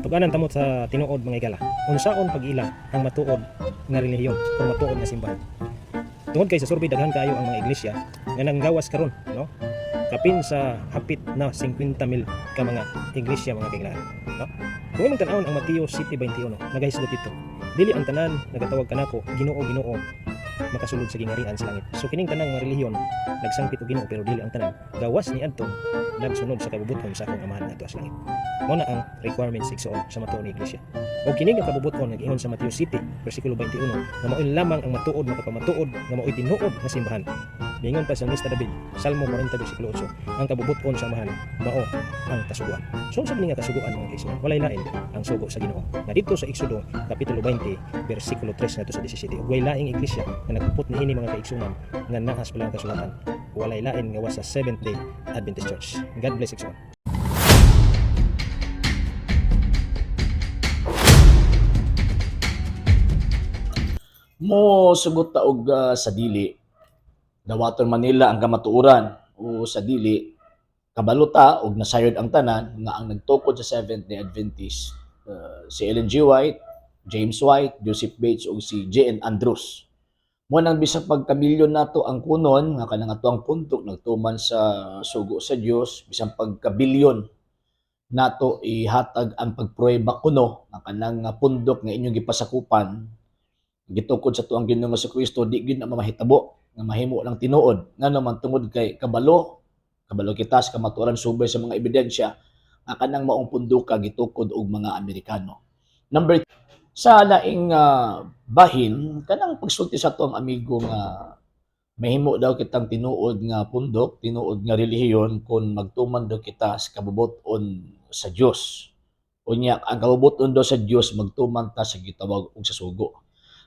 Tuganan tamo sa tinuod, mga higala. Unsaon pag-ila ang matuod nga relihiyon o matuod nga simbahan? Tungod kay sa survey, daghan kaayo ang mga iglesia nga nanggawas karon, no? Kapin sa hapit na 50 mil ka mga iglesia, mga kaiglaan, no? Kung imong tan-awon ang Mateo 7:21, nagahisgot dito. "Dili ang tanan nagatawag kanako, 'Ginoo, Ginoo,' makasulod sa gingharian sa langit." So kining tanang mga relihiyon nagsangpit og Ginoo, pero dili ang tanan gawas niadtong nagsunod sa kabubuton sa akong Amahan ngadto sa langit. Mao na ang requirements, igsoon, sa matuod nga iglesia. O kini nga kabubuton nag-ingon sa Mateo 7 versikulo 21 nga maoy lamang ang matuod makapamatuod nga maoy tinuod nga simbahan. Niingon pa sa Salmista David, Salmo 40 versikulo 8, ang kabubuton sa Amahan mao ang kasuguan. So unsa nga kasuguan, mga kaigsoon? Walay lain, ang sugo sa Ginoo. Nga dito sa Exodo kapitulo 20 versikulo 3 ngadto sa 17. Ug way laing iglesia nga nagpupot niini, mga kaigsuonan, nga naa sa Balaang Kasulatan. Walay lain gawas sa Seventh Day Adventist Church. God bless, igsoon. Mo sugot ta og sa dili dawaton man nila ang kamatuoran o sa dili, kabalo ta og nasayod ang tanan nga ang nagtukod sa Seventh Day Adventist si Ellen G. White, James White, Joseph Bates ug si J.N. Andrews. Mo nang bisag pagkamilyon nato ang kunon nga kanang ato ang pundok nagtuman sa sugo sa Dios, bisan pagkabilyon nato ihatag ang pagpruweba kuno nga kanang nga pundok nga inyong gipasakupan gitukod sa tuang Ginoong Kristo, di gyud na mamahitabo nga mahimo lang tinuod. Ngano man? Tungod kay kabalo kabalo kita sa kamatuoran subay sa mga ebidensya nga kanang maong punduka gitukod og mga Amerikano. Number sa laing bahin, kanang pagsulti sa tuang amigo nga mahimo daw kitang tinuod nga pundok, tinuod nga relihiyon kung magtuman daw kita sa kabubut-on sa Dios. Unya ang kabubut-on daw sa Dios, magtuman ta sa gitawag og sa sugo.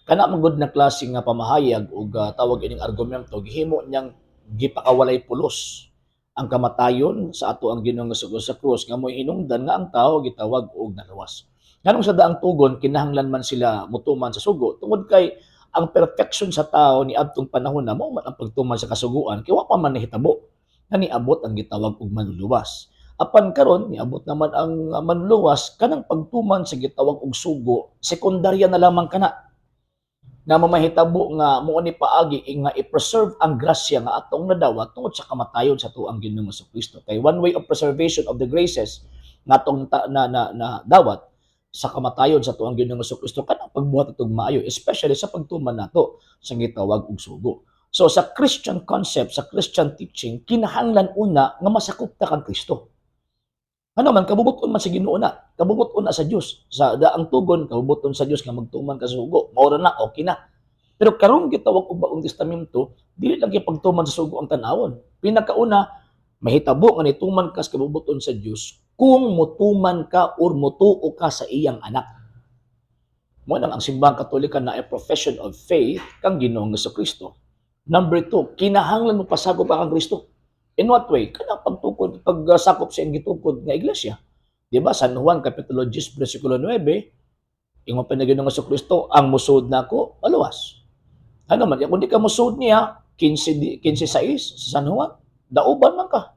Kana man gud na klase nga pamahayag ug tawag ining argumento, gihimo niyang gipakawalay pulos ang kamatayon sa ato ang Ginoong Hesus sa krus nga mo'y hinungdan nga ang tao gitawag og naluwas. Nganong sa daang tugon kinahanglan man sila mutuman sa sugo? Tungod kay ang perfection sa tao ni adtong panahon na mao man ang pagtuman sa kasuguan, kay wa pa man nahitabo nga niabot ang gitawag og manluluwas. Apan karon niabot naman ang manluluwas, kanang pagtuman sa gitawag og sugo sekundarya na lamang kana nga mamahitabo nga mao ni paagi nga i-preserve ang grasya nga atong nadawat tungod sa kamatayon sa tuang Ginoong Kristo. Kay one way of preservation of the graces nga atong ta, na, na, na dawat sa kamatayon sa tuang Ginoong Kristo, kanang pagbuhat atong maayo, especially sa pagtuman nato sa gitawag og sugo. So sa Christian concept, sa Christian teaching, kinahanglan una nga masakop ta kang Kristo. Ano man, kabubuton man sa Ginoo na, kabubuton na sa Dios. Sa daang tugon, kabubuton sa Dios nga magtuman ka sa sugo. Mao ra na, okay na. Pero karon gitawag og Bagong Testamento, dili lang pagtuman sa sugo ang tanawon. Pinakauna, mahitabo nga nituman ka sa kabubuton sa Dios kung mutuman ka or mutuo ka sa iyang anak. Mo nang ang Simbahang Katolika na a profession of faith kang Ginoong Kristo. Number two, kinahanglan mo pasakop ka kang Kristo. In what way? Kanang pagtukod, pagsakop sa iyang gitukod nga iglesia. Di ba? San Juan, Kapitulo 10, versikulo 9, ingon pa na Ginoong Kristo, "Ang musod nako, maluwas." Ano man, kung di ka musod niya, 15, 15:6 sa San Juan, dauban man ka.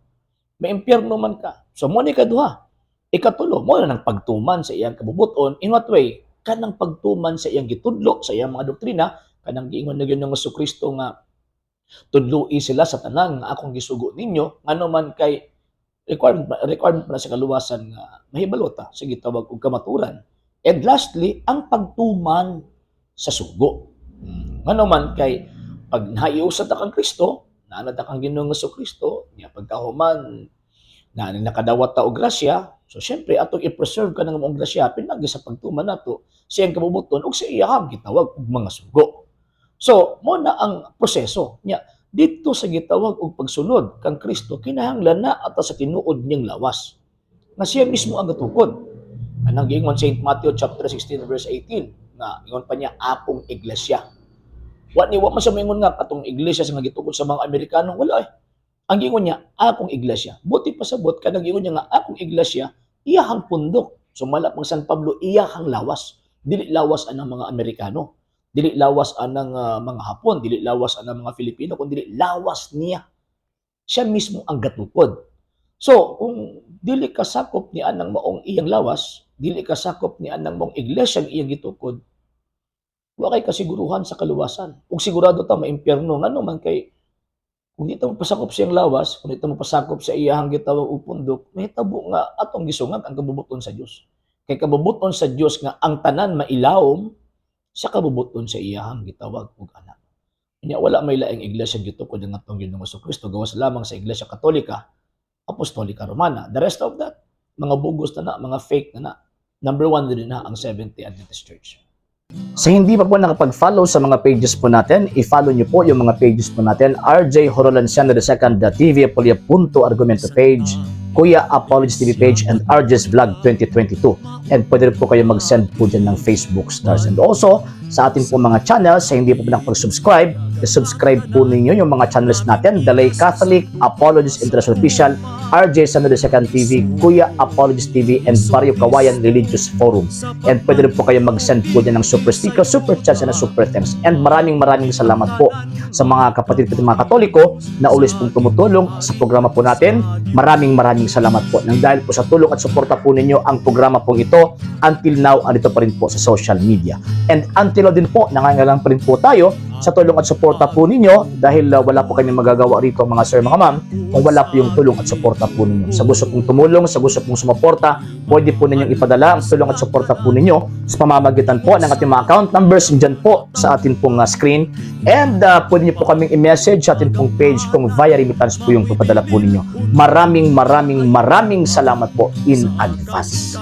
May impyerno man ka. So, mo ni kaduha. Ikatulo, mo na ng pagtuman sa iyang kabubuton. In what way? Kanang pagtuman sa iyang gitudlo, sa iyang mga doktrina, kanang giingon na Ginoong Kristo nga tudloi sila sa tanan nga akong gisugo ninyo. Ngano man? Kay requirement requirement pa sa kaluwasan nga mahibalo ta sa gitawag og kamaturan. And lastly, ang pagtuman sa sugo. Ngano man? Kay pag naiusa ta kang Kristo, naanad ta kang Ginoong Kristo niya, pagkahuman na nakadawat ta og grasya, so syempre atong i-preserve ka ng maong grasya pinagi sa pagtuman nato sa iyang kabubuton ug sa iyang gitawag og mga sugo. So, mo na ang proseso niya. Dito sa gitawag og pagsunod kang Kristo, kinahanglan na ata sa tinuod niyang lawas. Nga siya mismo ang gatukod. Anang giingon Saint Matthew chapter 16 verse 18 nga ingon pa niya, "Akong iglesia." Wa ni wa man siya moingon nga katong iglesia sa nga gitukod sa mga Amerikano, wala eh. Ang giingon niya, "Akong iglesia." Buti pasabot kanang giingon niya nga "akong iglesia", iyahang pundok. Sumala pang San Pablo, iyahang lawas. Dili lawas anang mga Amerikano, dili lawas anang mga Hapon, dili lawas anang mga Filipino, kundi lawas niya. Siya mismo ang gatukod. So, kung dili ka sakop ni anang maong iyang lawas, dili ka sakop ni anang maong iglesia ang iyang gitukod, wa kay kasiguruhan sa kaluwasan. Ug sigurado ta maimpyerno, ngano man kay kung di ta mopasakop sa iyang lawas, kung di ta mopasakop sa iyahang gitawag og pundok, mahitabo nga atong gisungag ang kabubuton sa Dios. Kay kabubuton sa Dios nga ang tanan mailawom sa kabubuton sa iyahang gitawag og Anak. Nya wala may laing iglesia gitukod ang atong Ginoong Kristo gawas lamang sa Iglesia Katolika Apostolika Romana. The rest of that, mga bogus na na, mga fake na na. Number one din na ang Seventh-day Adventist Church. Sa hindi pa po nakapag-follow sa mga pages po natin, i-follow niyo po yung mga pages po natin: RJ Horolanciano II, the TV Apolia Punto Argumento page, Kuya Apologies TV page, and RJ's Vlog 2022. And pwede rin po kayo mag-send po dyan ng Facebook stars. And also, sa ating po mga channels, sa hindi po nakapag-subscribe, subscribe po ninyo yung mga channels natin: The Lay Catholic, Apologies International Official, RJ Sano II TV, Kuya Apologies TV, and Barrio Kawayan Religious Forum. And pwede rin po kayo mag-send po dyan ng super sticker, super chats, and super thanks. And maraming maraming salamat po sa mga kapatid po, mga Katoliko na always pong tumutulong sa programa po natin. Maraming maraming salamat po. Nang dahil po sa tulong at suporta po ninyo, ang programa pong ito until now andito pa rin po sa social media. And until now din po, nangangailangan pa rin po tayo sa tulong at suporta po ninyo dahil wala po kami magagawa rito, mga sir, mga ma'am, kung wala po yung tulong at suporta po ninyo. Sa gusto pong tumulong, sa gusto pong sumuporta, pwede po ninyong ipadala ang tulong at suporta po ninyo sa pamamagitan po ng ating mga account numbers dyan po sa atin pong screen. And pwede niyo po kaming i-message sa atin pong page kung via remittance po yung papadala po ninyo. Maraming maraming maraming salamat po in advance.